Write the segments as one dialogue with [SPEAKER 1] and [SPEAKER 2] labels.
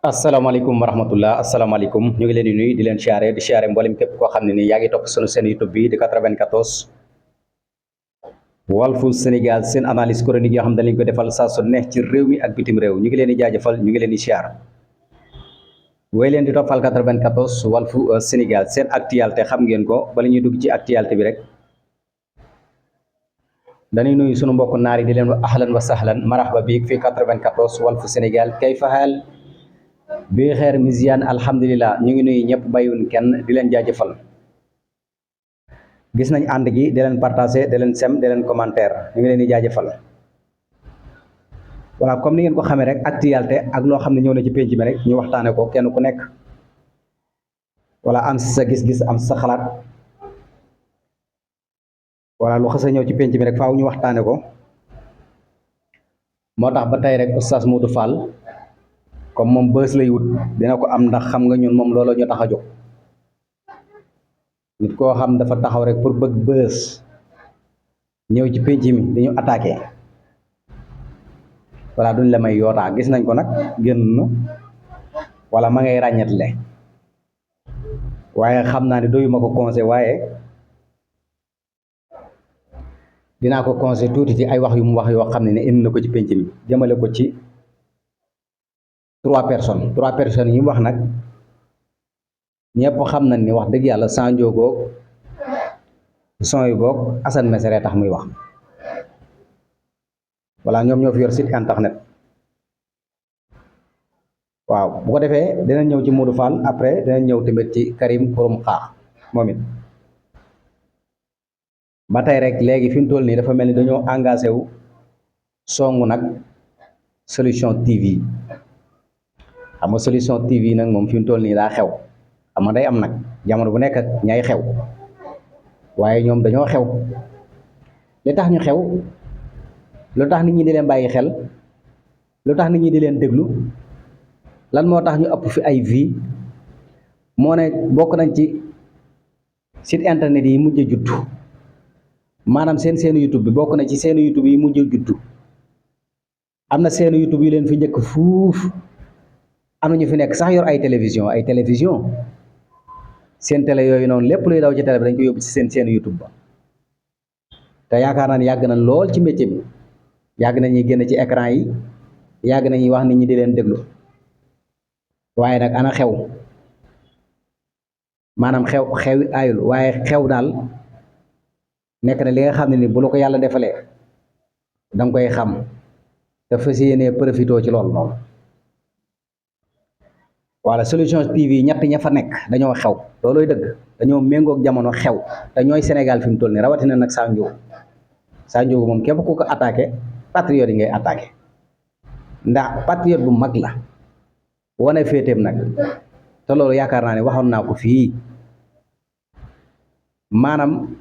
[SPEAKER 1] asalaamaaleykum wa rahmatullah asalaamaaleykum ñu ngi leen di nuyu di leen siyaare mboolem képp koo xam ne nii yaa ngi topp sunu seen YouTube bi di 94 Walfu Sénégal seen analyse chronique yoo xam ne dañ leen ko defal saa su ne ci réew mi ak bitim réew ñu ngi leen di jaajëfal ñu ngi leen di siyaar way leen di toppal 94 Walfu Sénégal seen actualité xam ngeen ko bala ñuy dugg ci actualité bi rek dañuy nuyu sunu mbokk naar yi di leen wax ahlan wa sahlan marhaba biik fii 94 Walfu Sénégal kay faxaal bi xeer misiaan alhamdulilah ñu ngi nuyu ñëpp bàyyiwuñ kenn di leen jaajëfal gis nañ ànd gi di leen partagé di leen sem di leen commentaire ñu ngi leen di jaajëfal voilà comme ni ngeen ko xamee rek actualité ak loo xam ne ñëw na ci penc mi rek ñu waxtaane ko kenn ku nekk wala am sa gis-gis am sa xalaat wala lu xës a ñëw ci penc mi rek faaw ñu waxtaane ko moo tax ba tey rek oustaz Modou Fall comme moom bës lay wut dina ko am ndax xam nga ñun moom loolu ñu tax a jóg nit koo xam dafa taxaw rek pour bëgg bës ñëw ci penc mi dañu attaqué voilà duñ la may yootaa gis nañ ko nag génn wala ma ngay ràññetle waaye xam naa ne doyuma ko conseil waaye dinaa ko conseil tuuti ci ay wax yu mu wax yoo xam ne indi na ko ci penc mi jëmale ko ci trois personnes yi mu wax nag ñëpp xam nañ ni wax dëgg yàlla Sanjo goog son yu goog Assane Mesere tax muy wax voilà ñoom ñoo fi yor site internet waaw bu ko defee dinañ ñëw ci Modou Fall après dinañ ñëw tamit ci Karim Xurum Xaax moom it ba tey rek léegi fi mu toll nii dafa mel ni dañoo engagé wu songu nag Solution TV xam nga Solution TV nag moom fi mu toll nii daa xew xam nga day am nag jamono bu nekk ak ñay xew waaye ñoom dañoo xew li tax ñu xew lu tax nit ñi di leen bàyyi xel lu tax nit ñi di leen déglu lan moo tax ñu ëpp fi ay vie moo ne bokk nañ ci site internet yi mujj a juddu maanaam seen YouTube bi bokk na ci seen YouTube yi mujj a juddu am na seen YouTube yi leen fi njëkk fuuf am na ñu fi nekk sax yor ay télévision seen télé yooyu noonu lépp luy daw ci télé bi dañ ko yóbbu ci seen YouTube ba te yaakaar naa ne yàgg nañ lool ci métier bi yàgg nañuy génn ci écran yi yàgg nañuy wax nit ñi di leen déglu waaye nag ana xew maanaam xew ayul waaye xew daal nekk na li nga xam ne ni bu la ko yàlla defalee danga koy xam te fas yéenee profité ci loolu noonu wala Solution TV ñett ña fa nekk dañoo xew loolooy dëgg dañoo méngoog jamono xew te ñooy Sénégal fi mu toll nii rawatina nag Sa Ndiogou moom képp ku ko attaqué patriote yi ngay attaqué ndax patriote bu mag la wane féeteem nag te loolu yaakaar naa ne waxoon naa ko fii maanaam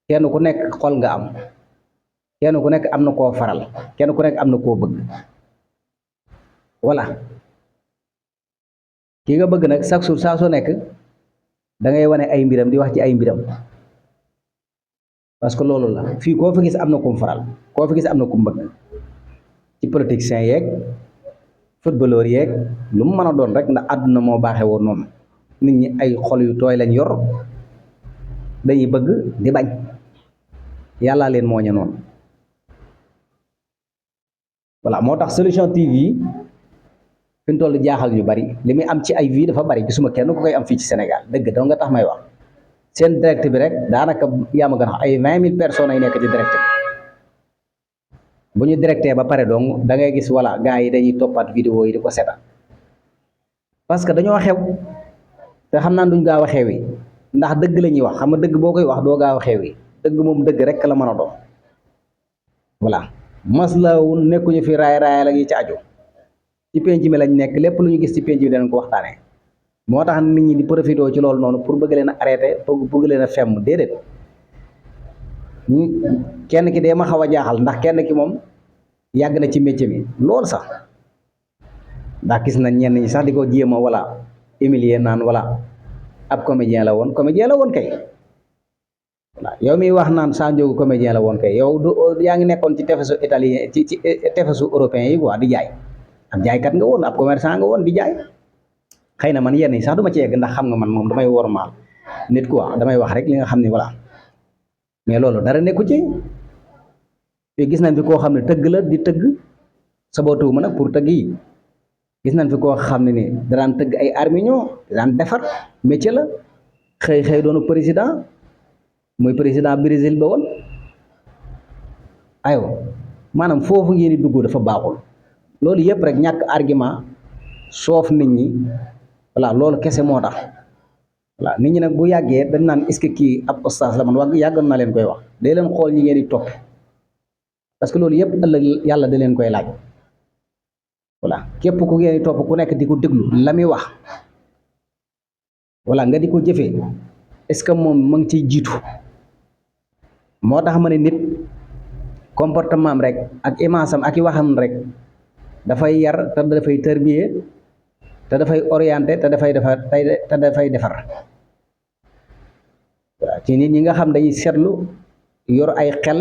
[SPEAKER 1] kenn ku nekk xol nga am kenn ku nekk am na koo faral kenn ku nekk am na koo bëgg voilà ki nga bëgg nag chaque jour saa soo nekk da ngay wane ay mbiram di wax ci ay mbiram parce que loolu la fii koo fi gis am na kum faral koo fi gis am na kum bëgg ci politiciens yeeg footballeur yeeg lu mu mën a doon rek ndax àdduna moo baaxee woon noonu nit ñi ay xol yu tooy lañ yor dañuy bëgg di bañ yàllaa leen mooñe noonu voilà moo tax Solution TV fi mu toll jaaxal ñu bari li muy am ci ay vie dafa bari gisuma kenn ku koy am fii ci Sénégal dëgg doo nga tax may wax seen direct bi rek daanaka yaa ma gën a xam ay 20 000 personnes ay nekk ci direct bi bu ñu directé ba pare donc da ngay gis voilà gars yi dañuy toppaat vidéo yi di ko seetaan parce que dañoo xew te xam naa duñ gaaw a xew yi ndax dëgg la ñuy wax xam nga dëgg boo koy wax doo gaaw a xew yi dëgg moom dëgg rek la mën a doon voilà maslawul nekkuñu fi raay la ñuy ci aju ci penc mi lañ nekk lépp lu ñu gis ci penc mi danañ ko waxtaanee moo tax nit ñi di profité ci loolu noonu pour bëgg leen a arrêté bëgg leen a femm déedéet ñu kenn ki dee ma xaw a jaaxal ndax kenn ki moom yàgg na ci métier mi loolu sax ndax gis nañ ñenn ñi sax di ko jéem a wala humilier naan wala ab comédien la woon kay voilà yow miy wax naan Sa Ndiogou comédien la woon kay yow du yaa ngi nekkoon ci tefesu italien ci tefesu européen yi quoi di jaay ab jaaykat nga woon ab commerçant nga woon di jaay xëy na man yenn yi sax du ma ci yegg ndax xam nga man moom damay wormaal nit quoi damay wax rek li nga xam ne voilà mais loolu dara nekku ci fii gis nañ fi koo xam ne tëgg la di tëgg sabootuwuma nag pour tëgg yi gis nañ fi koo xam ne ni daan tëgg ay armignon daan defar métier la xëy doonu président muy président Brésil ba woon aywa maanaam foofu ngeen di dugg dafa baaxul loolu yëpp rek ñàkk argument soof nit ñi voilà loolu kese moo tax voilà nit ñi nag bu yàggee dañ naan est-ce que kii ab oustaz la man wax yàggoon naa leen koy wax day leen xool ñi ngeen di topp parce que loolu yëpp ëllëg yàlla da leen koy laaj voilà képp ku ngeen di topp ku nekk di ko déglu la muy wax voilà nga di ko jëfee est-ce que moom ma ngi ciy jiitu moo tax ma ne nit comportement am rek ak image am ak i waxam rek dafay yar te dafay tërbiye te dafay orienté te dafay defar te dafay defar waaw ci nit ñi nga xam dañuy seetlu yor ay xel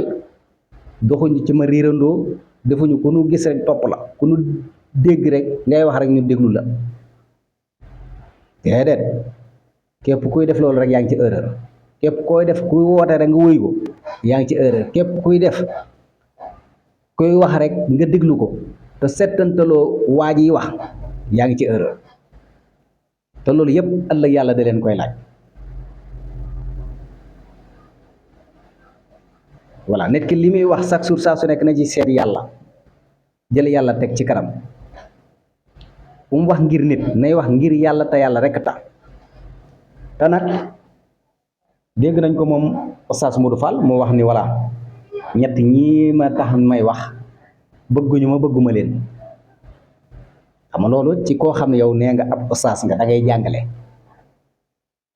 [SPEAKER 1] doxuñu ci ma riirandoo defuñu ku nu gis rek topp la ku nu dégg rek ngay wax rek ñu déglu la déedéet képp kuy def loolu rek yaa ngi ci erreur képp koy def kuy woote rek nga wuy ko yaa ngi ci erreur képp kuy def kuy wax rek nga déglu ko te settantaloo waa ji wax yaa ngi ci erreur te loolu yëpp ëllëg yàlla da leen koy laaj voilà nit ki li muy wax chaque jour saa su nekk na ci seet yàlla jël yàlla teg ci kanam bu mu wax ngir nit nay wax ngir yàlla te yàlla rek tax te nag dégg nañ ko moom Oustaz Modou Fall mu wax ni voilà ñett ñii ma tax may wax bëgguñu ma bëgguma leen xam nga loolu ci koo xam ne yow nee nga ab oustaz nga da ngay jàngale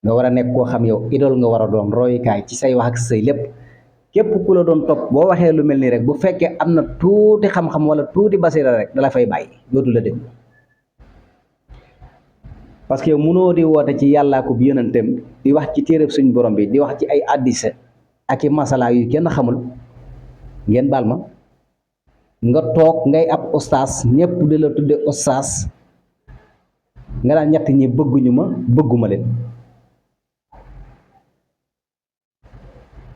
[SPEAKER 1] nga war a nekk koo xam yow idole nga war a doon royukaay ci say wax ak say lépp képp ku la doon topp boo waxee lu mel nii rek bu fekkee am na tuuti xam-xam wala tuuti basira rek dala fay bàyyi dootu la déglu parce que munoo di woote ci yàllaa ko bi yonentam di wax ci téereb suñ borom bi di wax ci ay addise ak i masala yu kenn xamul ngeen baal ma nga toog ngay ab oustaz ñëpp di la tudde oustaz nga daan ñett ñi bëgguñu ma bëgguma leen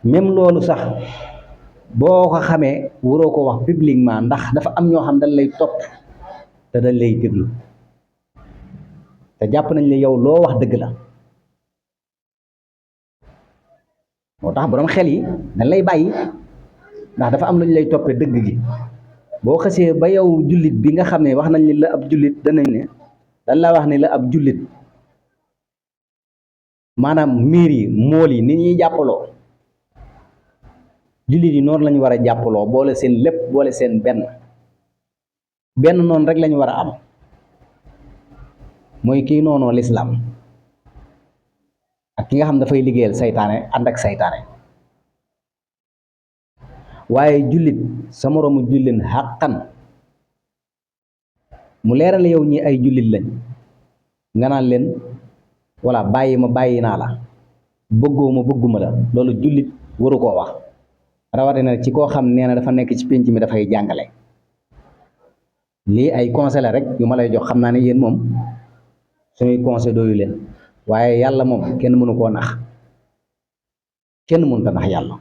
[SPEAKER 1] même loolu sax boo ko xamee waroo ko wax publiquement ndax dafa am ñoo xam dañ lay topp te dañ lay déglu te jàpp nañ ne yow loo wax dëgg la moo tax boroom xel yi dañ lay bàyyi ndax dafa am lu ñu lay toppee dëgg gi boo xasee ba yow jullit bi nga xam ne wax nañ ni la ab jullit danañ ne dañ la wax ni la ab jullit maanaam miir yi mool yi ni ñuy jàppaloo jullit yi noonu lañu war a jàppaloo boole seen lépp boole seen benn noonu rek lañu war a am mooy kii noonoo lislaam ak ki nga xam dafay liggéeyal saytaane ànd ak saytaane waaye jullit sa moroomu jullit xàqan mu leeral yow ñi ay jullit lañ nga naan leen walla bàyyi ma bàyyi naa la bëggoo ma bëgguma la loolu jullit waru koo wax rawatina ci koo xam nee na dafa nekk ci pénc mi dafay jàngale lii ay conseil la rek yu ma lay jox xam naa ne yéen moom suñuy conseil dooyu leen waaye yàlla moom kenn mënu koo nax kenn mënut a nax yàlla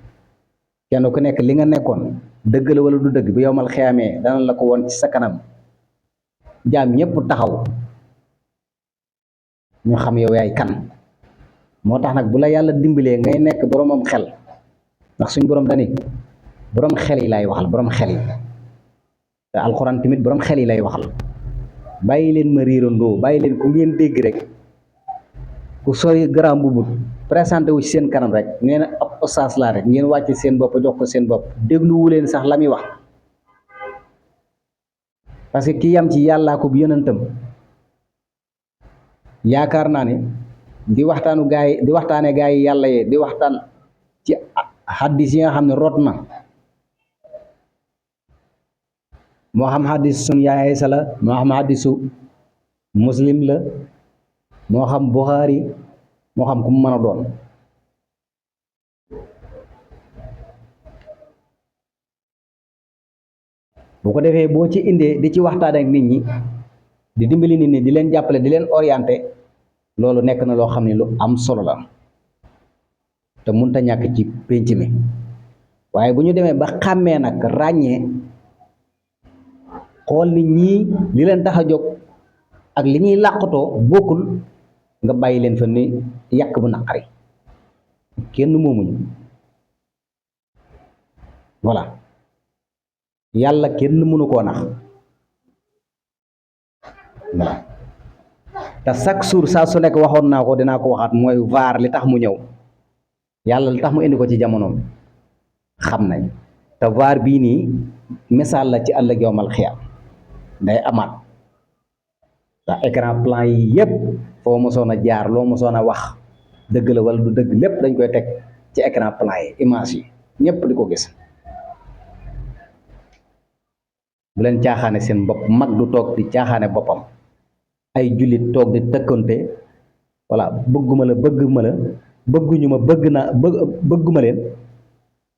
[SPEAKER 1] kenn ku nekk li nga nekkoon dëgg la wala du dëgg bu yowmal xiyaamee dana la ko woon ci sa kanam jaam ñépp taxaw ñu xam yow yaay kan moo tax nag bu la yàlla dimbalee ngay nekk boromam xel ndax suñ borom dani borom xel yi lay waxal borom xel yi te alxuraan tamit borom xel yi lay waxal bàyyi leen ma riirandoo bàyyi leen ku ngeen dégg rek ku sori grand mbubu présenté wu ci seen kanam rek nee na ab oustaz laa rek ngeen wàcc seen bopp jox ko seen bopp dégluwu leen sax la muy wax parce que ki yam ci yàllaa ko bi yonentam yaakaar naa ne di waxtaane gaa yi yàlla yee di waxtaan ci xaddis yi nga xam ne rot na moo xam xaddis sun yaay Aysa la moo xam xaddisu muslim la moo xam Buxaari moo xam ku mu mën a doon bu ko defee boo ci indee di ci waxtaan ak nit ñi di dimbali nit ñi di leen jàppale di leen orienté loolu nekk na loo xam ne lu am solo la te mënut a ñàkk ci pénc mi waaye bu ñu demee ba xàmmee nag ràññee xool nit ñii li leen tax a jóg ak li ñuy làqatoo bokkul nga bàyyi leen fa ni yàq bu naqari kenn moomuñu voilà yàlla kenn mënu koo nax voilà te chaque jour saa su nekk waxoon naa ko dinaa ko waxaat mooy vaar li tax mu ñëw yàlla li tax mu indi ko ci jamonoom xam nañ te vaar bii nii misaal la ci ëllëg yowmal xiyaam day amaat ndax écran plan yi yépp foo mosoon a jaar loo mosoon a wax dëgg la wala du dëgg lépp dañ koy teg ci écran plan yi image yi ñépp di ko gis bu leen caaxaane seen bopp mag du toog di caaxaane boppam ay jullit toog di tëkkante voilà bëgguma la bëgguñu ma bëgguma leen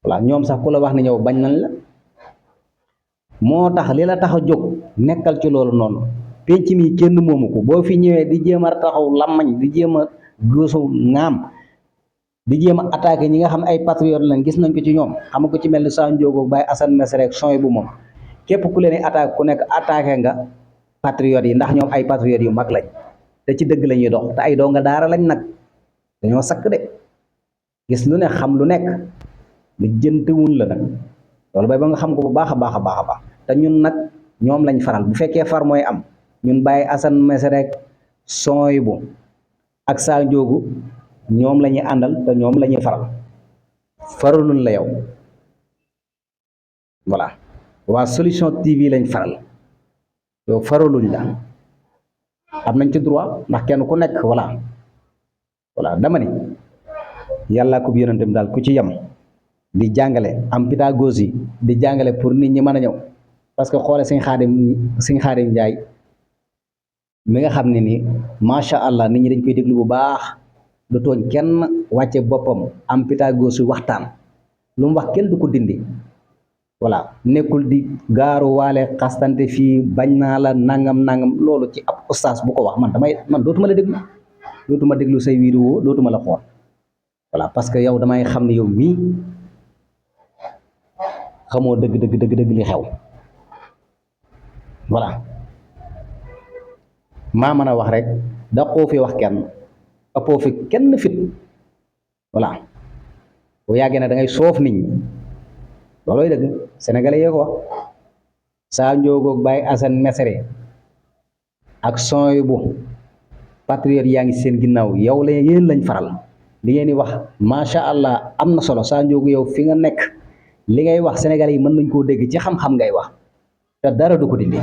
[SPEAKER 1] voilà ñoom sax ku la wax ne ñëw bañ nañ la moo tax li la tax a jóg nekkal ci loolu noonu penc mi kenn moomu ko boo fi ñëwee di jéem a taxaw làmmañ di jéem a góosu ŋaam di jéem a attaqué ñi nga xam ay patriote lañ gis nañ ko ci ñoom xam ko ci mel ni Sa Ndiogou Baye Assane Mesere rek son bu moom képp ku leen attaqué ku nekk attaqué nga patriote yi ndax ñoom ay patriote yu mag lañ te ci dëgg la ñuy dox te ay doo nga daara lañ nag dañoo sakk de gis lu ne xam lu nekk lu jëntewul la nag loolu bay ba nga xam ko bu baax a baax a baax a baax te ñun nag ñoom lañ faral bu fekkee far mooy am ñun Baye Assane Mesere rek son bu ak Sa Ndiogou ñoom la ñuy àndal te ñoom la ñuy faral faraluñ la yow voilà waa Solution TV lañ faral yow faraluñ la am nañ ci droit ndax kenn ku nekk voilà dama ni yàlla ko bi yonentam daal ku ci yem di jàngale am pédagogie di jàngale pour nit ñi mën a ñëw parce que xoole Sëñ Xaadim Njaay mi nga xam ne ni macha allah nit ñi dañ koy déglu bu baax du tooñ kenn wàcce boppam am pédagogie waxtaan lu mu wax kenn du ko dindi voilà nekkul di gaaru waale xastante fii bañ naa la nangam loolu ci ab ustaas bu ko wax man dootuma la déglu dootuma déglu say vidéo dootuma la xool voilà parce que yow damay xam ne yow mii xamoo dëgg li xew voilà maa mën a wax rek da koo fi wax kenn ëppoo fi kenn fit voilà bu yàggee ne da ngay soof nit ñi loolooy dëgg sénégalais yee ko wax Sa Ndiogou Baye Assane Mesere ak son bu patriote yaa ngi seen ginnaaw yow la yéen lañ faral li ngeen di wax macha allah am na solo Sa Ndiogou yow fi nga nekk li ngay wax sénégalais yi mën nañ koo dégg ci xam-xam ngay wax te dara du ko dindi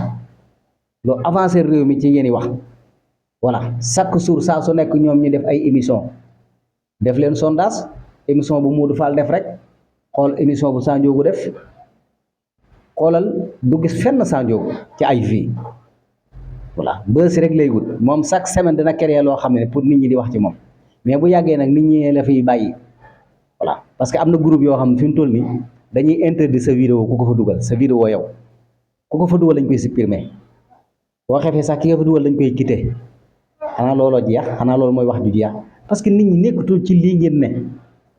[SPEAKER 1] lu avancé réew mi ci ngeen di wax voilà chaque jour saa su nekk ñoom ñu def ay émission def leen sondage émission bu Modou Fall def rek xool émission bu Sa Ndiogou def xoolal du gis fenn Sa Ndiogou ci ay vie voilà bës rek lay wut moom chaque semaine dina créer loo xam ne pour nit ñi di wax ci moom mais bu yàggee nag nit ñi la fiy bàyyi voilà parce que am na groupe yoo xam ne fi mu toll nii dañuy interdit sa vidéo ku ko fa dugal sa vidéo yow ku ko fa dugal lañ koy supprimer boo xefee sax ki nga fa dugal lañ koy quitté xanaa looloo jeex xanaa loolu mooy wax ju jeex parce que nit ñi nekkatul ci lii ngeen ne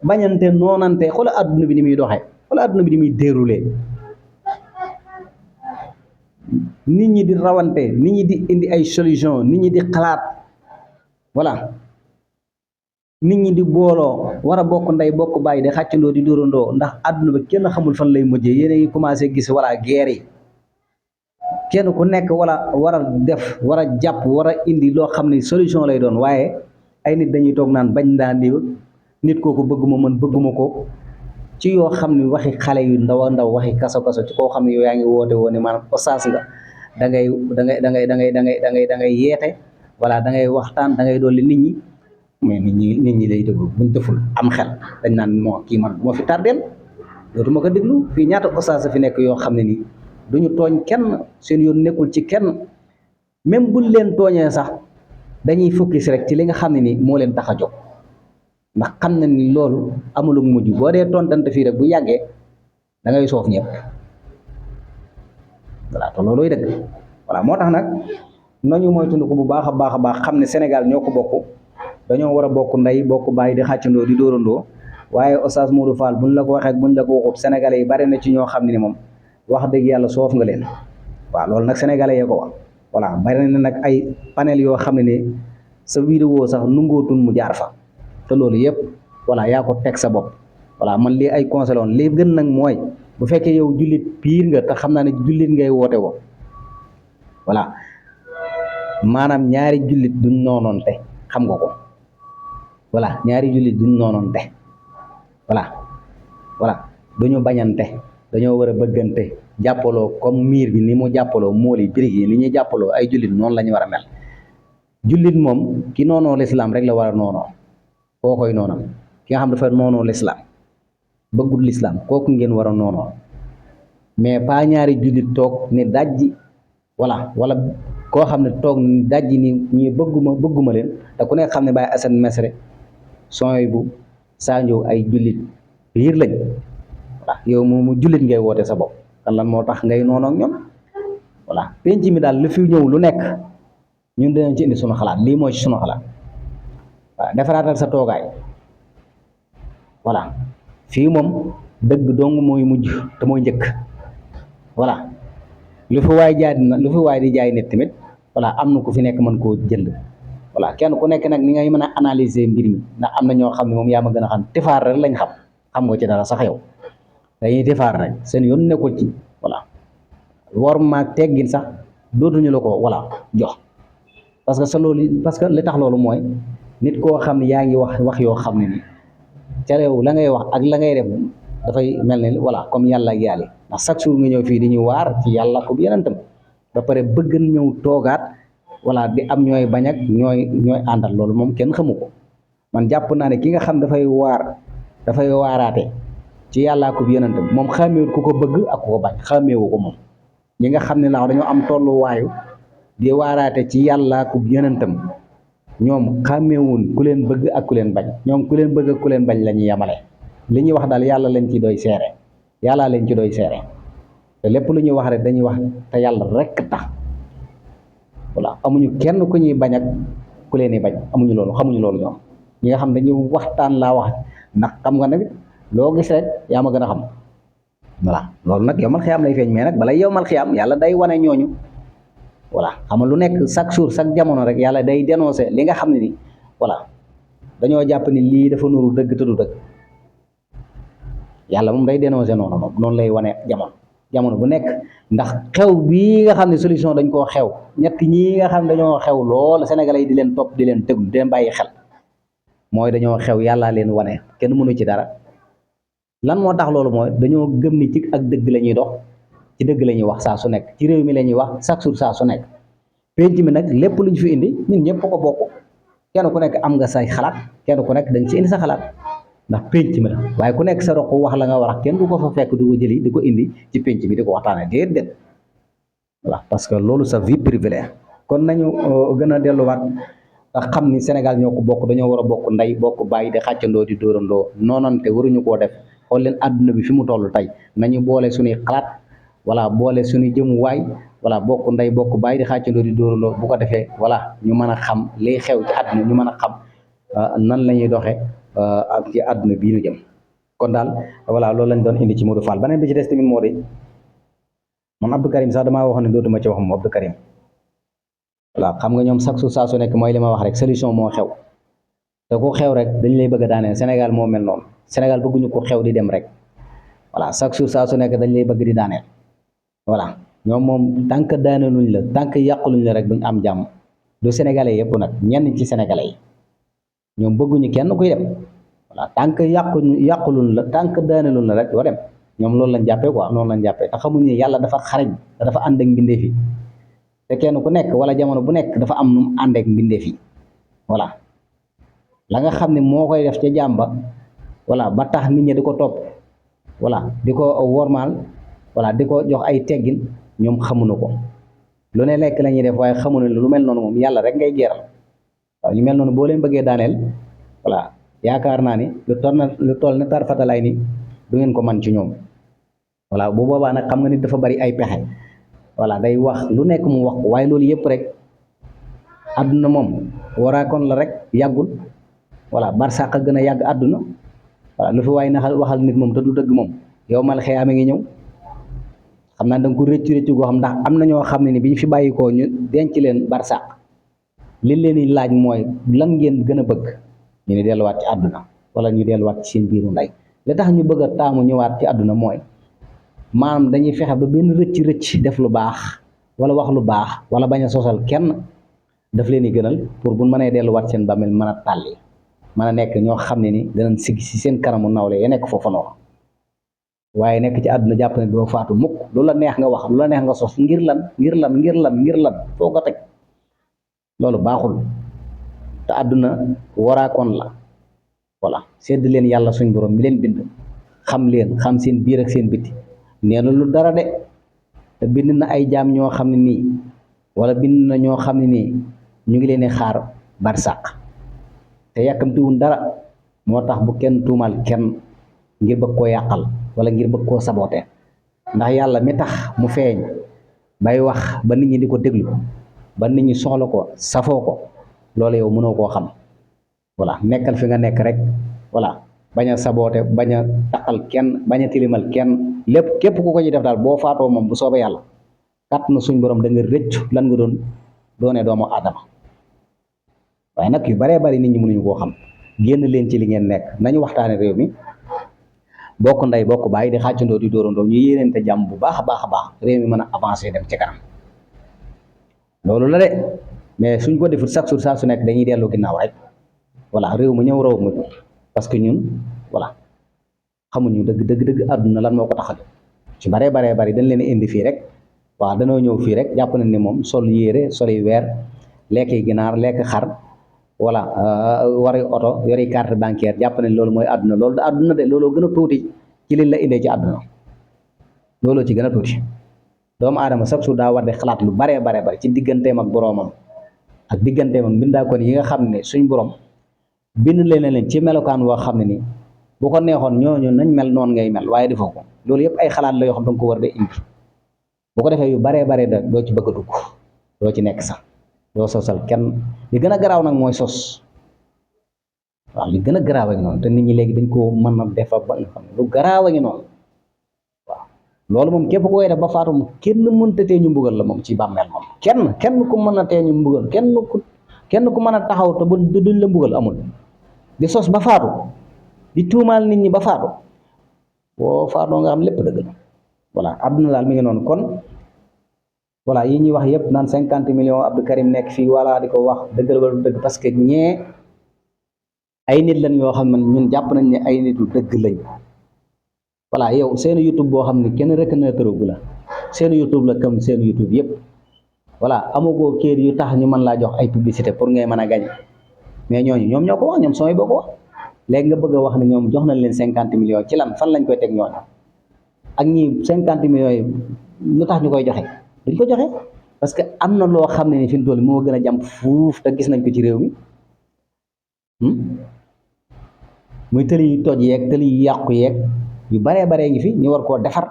[SPEAKER 1] bañante noonante xoola adduna bi ni muy doxee xoola adduna bi ni muy déroulé nit ñi di rawante nit ñi di indi ay solution nit ñi di xalaat voilà nit ñi di booloo war a bokk ndey bokk bàyyi di xàccandoo di dóorandoo ndax adduna bi kenn xamul fan lay mujjee yéen a ngi commencé gis voilà guerre yi kenn ku nekk war a def war a jàpp war a indi loo xam ne solution lay doon waaye ay nit dañuy toog naan bañ daan di nit kooku bëgguma man bëgguma ko ci yoo xam ne waxi xale yu ndaw a ndaw waxi kaso ci koo xam ne yow yaa ngi woote woo ne maanaam oustaz nga da ngay yeete voilà da ngay waxtaan da ngay dolli nit ñi mais nit ñi lay déglu buñ deful am xel dañ naan moo kii man moo fi tardeel dootuma ko déglu fii ñaata oustaz fi nekk yoo xam ne nii duñu tooñ kenn seen yoon nekkul ci kenn même buñ leen tooñee sax dañuy focus rek ci li nga xam ne ni moo leen tax a jóg ndax xam na ni loolu amul mujj boo dee tontante fii rek bu yàggee da ngay soof ñëpp voilà te loolooy dëgg voilà moo tax nag nañu moytandiku bu baax a baax a baax xam ne Sénégal ñoo ko bokk dañoo war a bokk ndey bokk bàyyi di xàccandoo di dóorandoo waaye Oustaz Modou Fall buñ la ko waxee buñ la ko waxut sénégalais yi bari na ci ñoo xam ne ni moom wax dëgg yàlla soof nga leen waaw loolu nag sénégalais yee ko wax voilà bari na nag ay panel yoo xam ne ni sa vidéo sax nungootun mu jaar fa te loolu yëpp voilà yaa ko teg sa bopp voilà man lii ay conseil woon lii gën nag mooy bu fekkee yow jullit piir nga te xam naa ne jullit ngay woote woo voilà maanaam ñaari jullit duñ noonoonte xam nga ko voilà ñaari jullit duñ noonoonte voilà duñu bañante dañoo war a bëggante jàppaloo comme miir bi ni mu jàppaloo mool yi birig yi ni ñuy jàppaloo ay jullit noonu la ñu war a mel jullit moom ki noonoo lislaam rek la war a noonoo koo koy noonam ki nga xam dafa noonoo lislaam bëggul lislaam kooku ngeen war a noonoo mais pas ñaari jullit toog ne dajji voilà wala koo xam ne toog ni dajji ni ñii bëgguma leen te ku nekk xam ne Baye Assane Mesre sooy bu Sanjo ay jullit biir lañ voilà yow moomu jullit ngay woote sa bopp kan lan moo tax ngay noonu ak ñoom voilà penc mi daal lu fi ñëw lu nekk ñun dinañ ci indi sunu xalaat lii mooy ci sunu xalaat waaw defaraatal sa toogaay voilà fii moom dëgg dong mooy mujj te mooy njëkk voilà lu fi waay di jaay nit tamit voilà am na ku fi nekk mën koo jënd voilà kenn ku nekk nag ni ngay mën a analyser mbir mi ndax am na ñoo xam ne moom yaa ma gën a xam tifaar rek lañ xam nga ci dara sax yow dañuy tifaar rek seen yoon nekkul ci voilà war maag teggin sax dootuñu la ko voilà jox parce que li tax loolu mooy nit koo xam ne yaa ngi wax yoo xam ne ni ca réew la ngay wax ak la ngay def dafay mel ne voilà comme yàlla ak yàlla ndax chaque jour nga ñëw fii di ñu waar ci yàlla ko yenentam ba pare bëgg ñëw toogaat voilà di am ñooy bañ ak ñooy àndal loolu moom kenn xamu ko man jàpp naa ne ki nga xam dafay waaraate ci yàllaa ko yenentam moom xàmmeewut ku ko bëgg ak ku ko bañ xàmmeewu ko moom ñi nga xam ne naaw dañoo am tolluwaayu di waaraate ci yàllaa ko yenentam ñoom xàmmeewuñ ku leen bëgg ak ku leen bañ ñoom ku leen bëgg ak ku leen bañ la ñuy yemale li ñuy wax daal yàlla lañ ci doy seere yàllaa lañ ci doy seere te lépp lu ñuy wax rek dañuy wax te yàlla rekk tax voilà amuñu kenn ku ñuy bañ ak ku leen di bañ amuñu loolu xamuñu loolu ñoom ñi nga xam dañuy waxtaan laa wax ndax xam nga nag loo gis rek yaa ma gën a xam voilà loolu nag yowmal xiyaam lay feeñ mais nag balay yowmal xiyaam yàlla day wane ñooñu voilà xam nga lu nekk chaque jour chaque jamono rek yàlla day dénoncer li nga xam ne ni voilà dañoo jàpp ni lii dafa nuru dëgg te du dëgg yàlla moom day dénoncer noonu lay wane jamono bu nekk ndax xew bii nga xam ne solution dañ koo xew ñett ñii nga xam ne dañoo xew lool sénégalais yi di leen topp di leen tëglu di leen bàyyi xel mooy dañoo xew yàllaa leen wane kenn mënu ci dara lan moo tax loolu mooy dañoo gëm ni ci ak dëgg la ñuy dox ci dëgg la ñuy wax saa su nekk ci réew mi la ñuy wax chaque jour saa su nekk penc mi nag lépp lu ñu fi indi ñun ñëpp ko bokk kenn ku nekk am nga say xalaat kenn ku nekk dañ ci indi sa xalaat ndax penc mi la waaye ku nekk sa roq wax la nga war a kenn du ko fa fekk du ko jëli di ko indi ci penc mi di ko waxtaanee déedéet voilà parce que loolu sa vie privée la kon nañu gën a delluwaat nga xam ni Sénégal ñoo ko bokk dañoo war a bokk ndey bokk bàyyi di xàccandoo di dóorandoo noonante waruñu koo def xool leen àdduna bi fi mu toll tey nañu boole suñuy xalaat voilà boole suñuy jëmuwaay voilà bokk ndey bokk bàyyi di xàccandoo di dóorandoo bu ko defee voilà ñu mën a xam liy xew ci àdduna ñu mën a xam nan la ñuy doxee ak ci àdduna bii ñu jëm kon daal voilà loolu lañ doon indi ci Modou Fall beneen bi ci des tamit moo di man Abdou Karim sax damaa waxoon ne dootuma ci wax moom Abdou Karim voilà xam nga ñoom chaque jour saa su nekk mooy li ma wax rek solution moo xew te ku xew rek dañ lay bëgg a daaneel Sénégal moo mel noonu Sénégal bëgguñu ko xew di dem rek voilà chaque jour saa su nekk dañ lay bëgg di daaneel voilà ñoom moom tant que daaneluñ la tant que yàquluñ la rek duñ am jàmm du sénégalais yëpp nag ñenn ci sénégalais yi ñoom bëgguñu kenn kuy dem voilà tant que yàquluñ la tant que daaneluñ la rek doo dem ñoom loolu lañ jàppee quoi noonu lañ jàppee te xamuñ ne yàlla dafa xarañ te dafa ànd ak mbindeef yi te kenn ku nekk wala jamono bu nekk dafa am nu mu àndeek mbindeef yi voilà la nga xam ne moo koy def ca jàmba voilà ba tax nit ñi di ko topp voilà di ko wormaal voilà di ko jox ay teggin ñoom xamuñu ko lu ne lekk la ñuy def waaye xamuñu lu mel noonu moom yàlla rek ngay geeral waaw ñu mel noonu boo leen bëggee daaneel voilà yaakaar naa ni lu toll ne tarfatalaay ni du ngeen ko man ci ñoom voilà bu boobaa nag xam nga nit dafa bari ay pexe voilà day wax lu nekk mu wax ko waaye loolu yëpp rek àdduna moom waraakoon la rek yàggul voilà barsàq a gën a yàgg àdduna voilà lu fi waay naxal waxal nit moom te du dëgg moom yow mal xëyaame ngi ñëw xam naa da nga ko rëccu goo xam ndax am na ñoo xam ne ni bi ñu fi bàyyikoo ñu denc leen barsàq li leen di laaj mooy lan ngeen gën a bëgg ñu ni delluwaat ci àdduna wala ñu delluwaat ci seen biiru ndey li tax ñu bëgg a taamu ñëwaat ci àdduna mooy maanaam dañuy fexe ba benn rëcc def lu baax wala wax lu baax wala bañ a sosal kenn daf leen di gënal pour bu mënee delluwaat seen bàmmeel mën a tàlli mën a nekk ñoo xam ne ni danañ sigg si seen kanamu nawle ya nekk foofa noonu waaye nekk ci àdduna jàpp ne doo faatu mukk lu la neex nga wax lu la neex nga sos ngir lan foo ko teg loolu baaxul te àdduna waraakoon la voilà sedd leen yàlla suñ borom mi leen bind xam leen xam seen biir ak seen biti nee na lu dara de te bind na ay jaam ñoo xam ne nii wala bind na ñoo xam ne nii ñu ngi leen di xaar barsàq te yàkkamtiwun dara moo tax bu kenn tuumal kenn ngir bëgg koo yàqal wala ngir bëgg koo saboote ndax yàlla mi tax mu feeñ bay wax ba nit ñi di ko déglu ba nit ñi soxla ko safoo ko loolu yow mënoo koo xam voilà nekkal fi nga nekk rek voilà bañ a saboote bañ a taqal kenn bañ a tilimal kenn lépp képp ku ko ci def daal boo faatoo moom bu soobee yàlla kat na suñ borom da nga rëccu lan nga doone doomu aadama waaye nag yu baree bari nit ñi mënuñu koo xam génn leen ci li ngeen nekk nañu waxtaane réew mi bokk ndey bokk bàyyi di xàccandoo di dóorandoo ñu yéeneente jàmm bu baax a baax réew mi mën a avancer dem ci kanam loolu la de mais suñ ko defut chaque jour saa su nekk dañuy dellu ginnaaw rek voilà réew mu ñëw raw mu parce que ñun voilà xamuñu dëgg àdduna lan moo ko tax a jóg ci baree bari dañ leen indi fii rek waaw danoo ñëw fii rek jàpp nañ ne moom sol yére soli weer lekki ginaar lekk xar voilà wari oto yori carte bancaire jàpp nañ loolu mooy àdduna loolu da àdduna de looloo gën a tuuti ci liñ la indee ci àdduna looloo ci gën a tuuti doomu aadama chaque jour daa war di xalaat lu baree bari ci digganteem ak boroomam ak digganteem ak mbindaakoon yi nga xam ne suñ borom bind leen ci melokaan woo xam ne nii bu ko neexoon ñooñu nañ mel noonu ngay mel waaye defoo ko loolu yëpp ay xalaat la yoo xam danga ko war de indi bu ko defee yu baree da doo ci bëgg a dugg doo ci nekk sax doo sosal kenn li gën a garaaw nag mooy sos waaw li gën a garaaw a ngi noonu te nit ñi léegi dañ ko mën a defa ba nga xam ne lu garaaw a ngi noonu waaw loolu moom képp koy def ba faatu moom kenn mënta tee ñu mbugal la moom ci bàmmeel moom kenn ku mën a tee ñu mbugal kenn ku mën a taxaw te bu duñ la mbugal amul di sos ba faatu di tuumaal nit ñi ba faatu boo faatoo nga xam lépp dëgg la voilà àdduna daal mi ngi noonu kon voilà yi ñuy wax yëpp naan 50 millions Abdou Karim nekk fii voilà di ko wax dëggal wala du dëgg parce que ñee ay nit lañ yoo xam ne ñun jàpp nañ ne ay nitu dëgg lañ voilà yow seen YouTube boo xam ne kenn reconnaître gu la seen YouTube la comme seen YouTube yëpp voilà amagoo kër yu tax ñu mën laa jox ay publicité pour ngay mën a gañ mais ñooñu ñoom ñoo ko wax ñoom samay boo ko wax léegi nga bëgg a wax ne ñoom jox nañ leen 50 millions ci lan fan lañ koy teg ñooñu ak ñi 50 millions yi lu tax ñu koy joxe duñ ko joxe parce que am na loo xam ne ni fi mu toll moo gën a jàmp fuuf te gis nañ ko ci réew mi muy tëli yu toj yeeg tëli yu yàqu yeeg yu baree ngi fi ñu war koo defar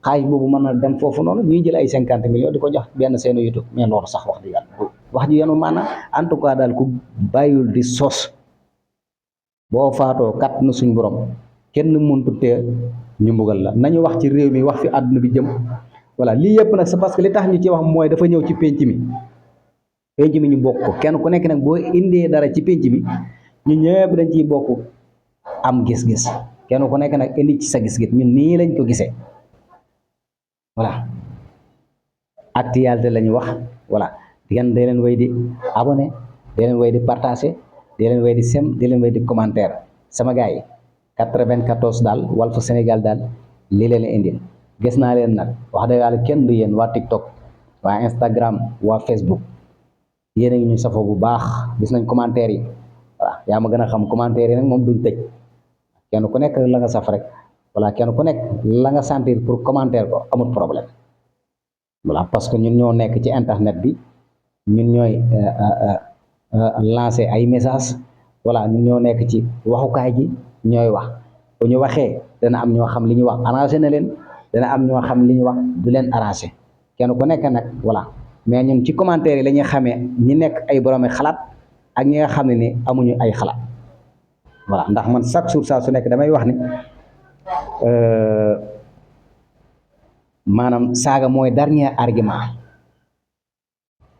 [SPEAKER 1] xaalis boobu mën a dem foofu noonu ñuy jël ay 50 millions di ko jox benn seen YouTube mais loolu sax wax di yàlla wax ji yanu maanaam en tout cas daal ku bàyyul di sos boo faatoo kat na suñ borom kenn mëntu tee ñu mbugal la nañu wax ci réew mi wax fi àdduna bi jëm voilà lii yëpp nag c'est parce que li tax ñu ci wax mooy dafa ñëw ci penc mi ñu bokk ko kenn ku nekk nag boo indee dara ci penc mi ñu ñëpp dañ ciy bokk am gis-gis kenn ku nekk nag indi ci sa gis-gis ñun nii lañ ko gisee voilà actualité la ñu wax voilà diggante dee leen way di abonné dee leen way di partagé dee leen way di sem dee leen way di commentaire sama gars yi 94 daal Walfu Sénégal daal lii leen indil gis naa leen nag wax dëgg yàlla kenn du yéen waa TikTok waa Instagram waa Facebook yéen a ngi ñu safoo bu baax gis nañ commentaire yi voilà yaa ma gën a xam commentaire yi nag moom duñ tëj kenn ku nekk la nga saf rek voilà kenn ku nekk la nga sentir pour commentaire ko amul problème voilà parce que ñun ñoo nekk ci internet bi ñun ñooy lancer ay message voilà ñun ñoo nekk ci waxukaay gi ñooy wax bu ñu waxee dana am ñoo xam li ñu wax arrangé na leen dana am ñoo xam li ñu wax du leen arrangé kenn ku nekk nag voilà mais ñun ci commentaire yi la ñuy xamee ñi nekk ay boroomi xalaat ak ñi nga xam ne ni amuñu ay xalaat voilà ndax man chaque jour saa su nekk damay wax ni maanaam saaga mooy dernier argument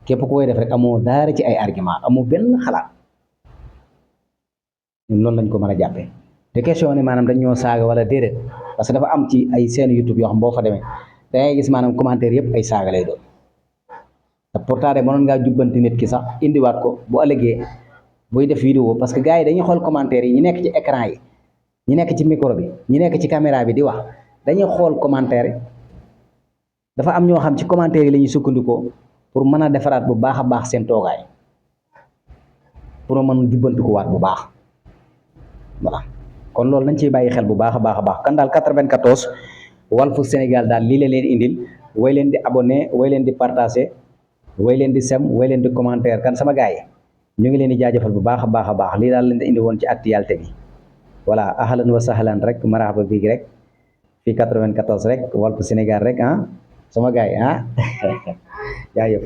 [SPEAKER 1] képp ku koy def rek amoo daara ci ay argument amoo benn xalaat ñun loolu lañ ko mën a jàppee te question ni maanaam dañ ñoo saaga wala déedéet parce que dafa am ci ay seen YouTube yoo xam boo fa demee da ngay gis maanaam commentaire yëpp ay saaga lay doon te pourtant de mënoon ngaa jubbanti nit ki sax indiwaat ko bu ëllëgee buy def vidéo parce que gars yi dañuy xool commentaire yi ñi nekk ci écran yi ñi nekk ci micro bi ñi nekk ci caméra bi di wax dañuy xool commentaire yi dafa am ñoo xam ci commentaire yi la ñuy sukkandikoo pour mën a defaraat bu baax a baax seen toogaay pour mën jubbanti ko waat bu baax voilà kon loolu nañ ciy bàyyi xel bu baax a baax a baax kan daal 94 Walfu Sénégal daal lii la leen indil way leen di abonné way leen di partagé way leen di sem way leen di commentaire kan sama gars yi ñu ngi leen di jaajëfal bu baax a baax a baax lii daal leen di indi woon ci actualité bi voilà ahlan wa sahlan rek marhaba bi rek fii 94 rek Walfu Sénégal rek ah sama gars yi ah jaajëf